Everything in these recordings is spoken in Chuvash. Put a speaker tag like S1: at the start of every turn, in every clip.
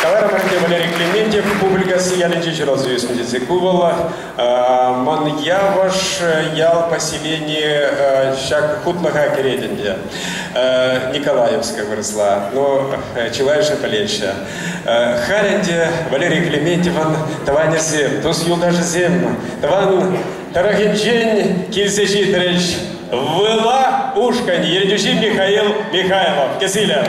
S1: Каларӑмӑр ӗнтӗ, Валерий Клементьев Публикасси ялӗнче ҫуралса ӳснӗ тесе. Ку вӑл Мӑн Явӑш ял поселенийӗ ҫак хутлӑха кӗрет ӗнтӗ. Николаевская вырӑсла. Ну, чылайӑшӗ пӗлеҫҫӗ. Халь ӗнтӗ Валерий Клементьевӑн тӑванӗсем, тус-юлташӗсем тӑван тӑрӑхӗнчен килсе ҫитрӗҫ. Выла ушкӑн ертӳҫи Михаил Михайлов. Кӗсилӗр.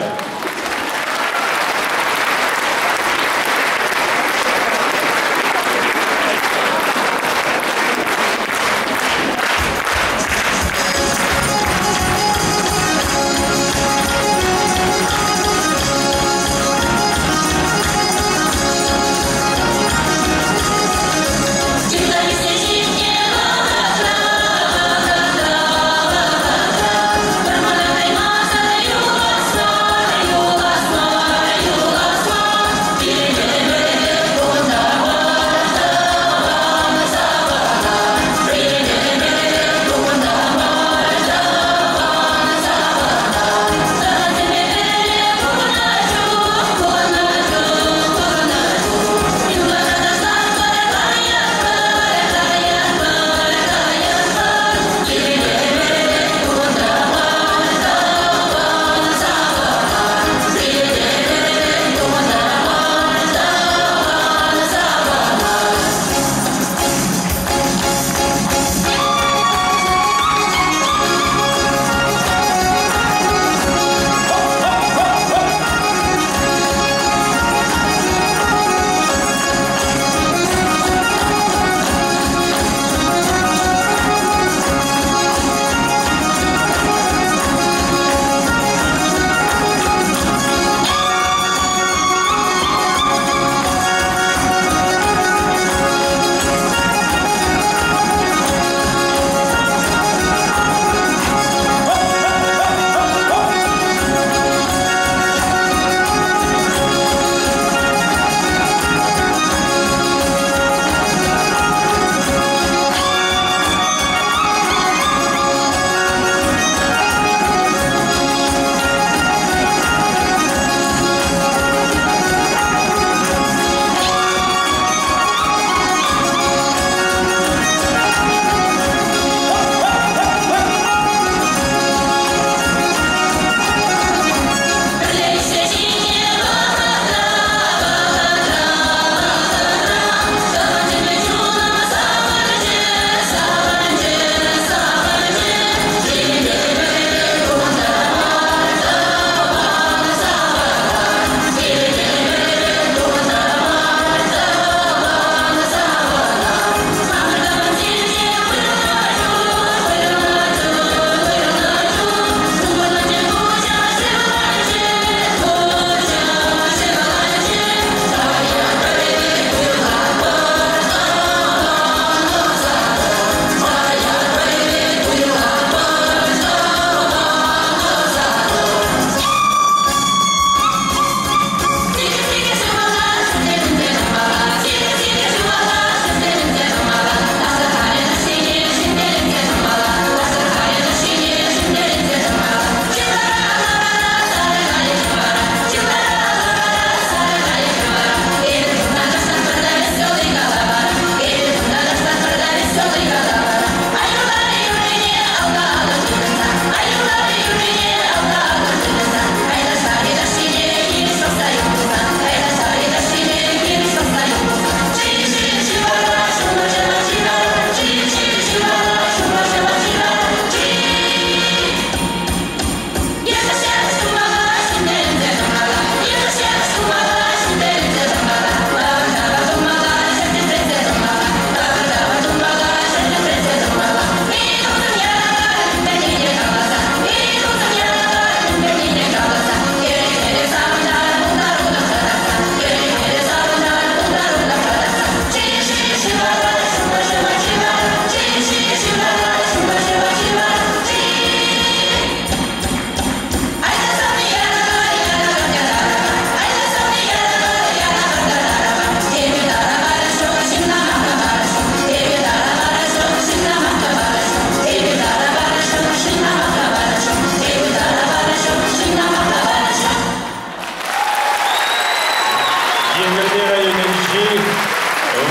S1: ертӳҫи,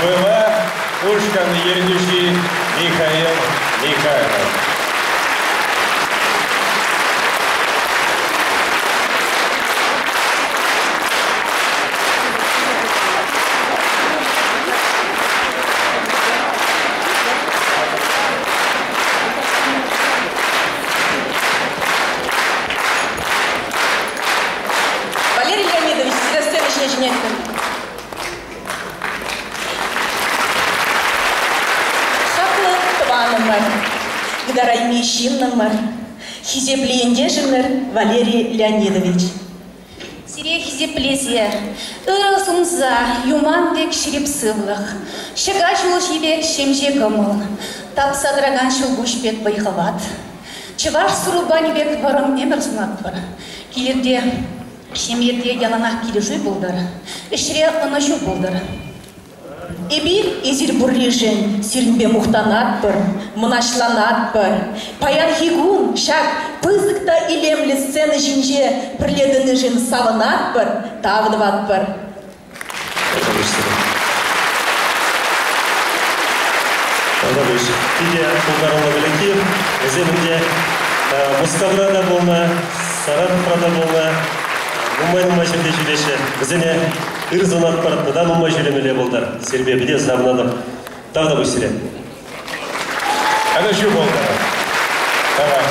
S1: Выла ушкӑн ертӳҫи Михаил Михайлов.
S2: Валерий Леонидович, сире сцена ҫине чӗнетпӗр. Хаклӑ тӑванӑмӑр, ытарайми ҫыннӑмӑр, хисеплӗ ентешӗмӗр Валерий Леонидович.
S3: Сире хисеплесе, ырӑ сунса юман пек ҫирӗп сывлӑх, ҫӑка ҫулҫи пек ҫемҫе кӑмӑл, тапса тӑракан ҫӑлкуҫ пек вӑй-хӑват, чӑваш сурупанӗ пек вӑрӑм ӗмӗр сунатпӑр. Килӗрте, ҫемьере яланах килӗшӳ пултӑр, ӗҫре ӑнӑҫу пултӑр.
S2: Эпир эсир пурришӗн сирӗнпе мухтанатпӑр, мӑнаҫланатпӑр. Паянхи кун ҫак пысӑк та илемлӗ сцена ҫинче пӗрле тӑнишӗн савӑнатпӑр, тав тӑватпӑр.
S4: Тавтапуҫ. Питӗ пултаруллӑ коллектив. Вӗсем ӗнтӗ Мускавра та пулнӑ, Саратовра та пулнӑ, нумай-нумай ҫӗрте ҫӳреҫҫӗ. Вӗсене ыр сунатпӑр, тата нумай ҫӳремелле пултӑр. Сирпе питӗ савӑнатӑп. Тавтапуҫ сире.
S1: Ӑнӑҫу пултӑр. Давай.